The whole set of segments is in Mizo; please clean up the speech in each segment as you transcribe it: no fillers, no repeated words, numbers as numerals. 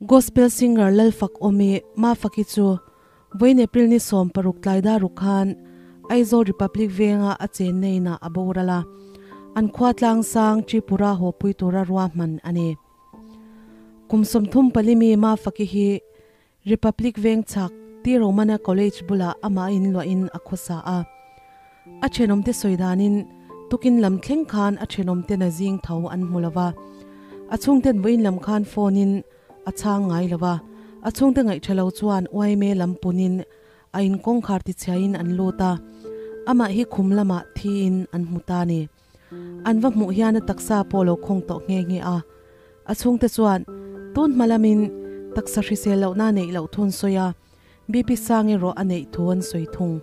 Gospel singer Lalfakawmi Mafaki chu vawiin April ni 16 tlai dar ruk khan Aizawl Republic venga a chenna inah a boral a, an khua tlangsang Tripura hawpui tura ruahman a ni. Kum 34 mi Mafaki hi Republic veng chhak T Romana College bulah amah inluahin a khawsa a. A thenawmte sawi danin tukin lam thleng khan a thenawmte na zing tho an hmu lo va. A chhungten vawiin lam khan phone in a chhang ngai lo va. A chhungte ngaihtha lo chuan uaime lam punin a in kawngkhar tichhiain an lut a. Amah hi khum lamah thiin an hmu ta a ni. An va hmuh hian a taksa pawh lo khawng tawh nghe nghe a. A chhungte chuan tun hma lamin taksa hrisel lohna neih loh thu an sawi a, BP sang erawh a neih thu an sawi thung.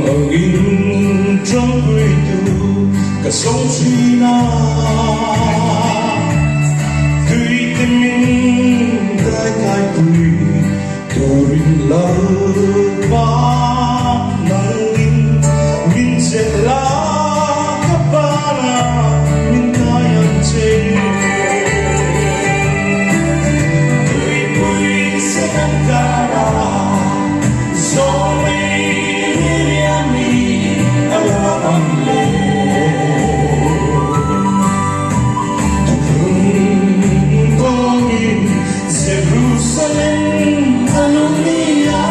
Mangangin ṭangpuitu ka sawm thin a, tuite min daikaipui turin Lalpa nangin min chelh la ka bana min kai ang che. Tuipui setan kara zawmei Miriami a ram ang le. Tukhung kawngin Jerusalem a lungnia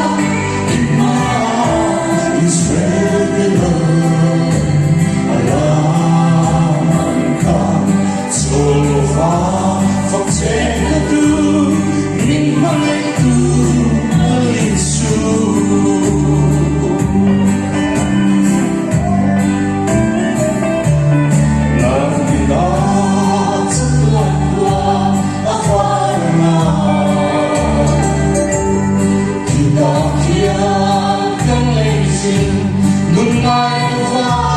i hmaah Israel te lal a ram ang kha. Chawlva fak che ka duh min hmangaihtu Lal Isu. Nangina chatuan khua a khar ang a, Khitah khian kan lei zin nun ngai lova.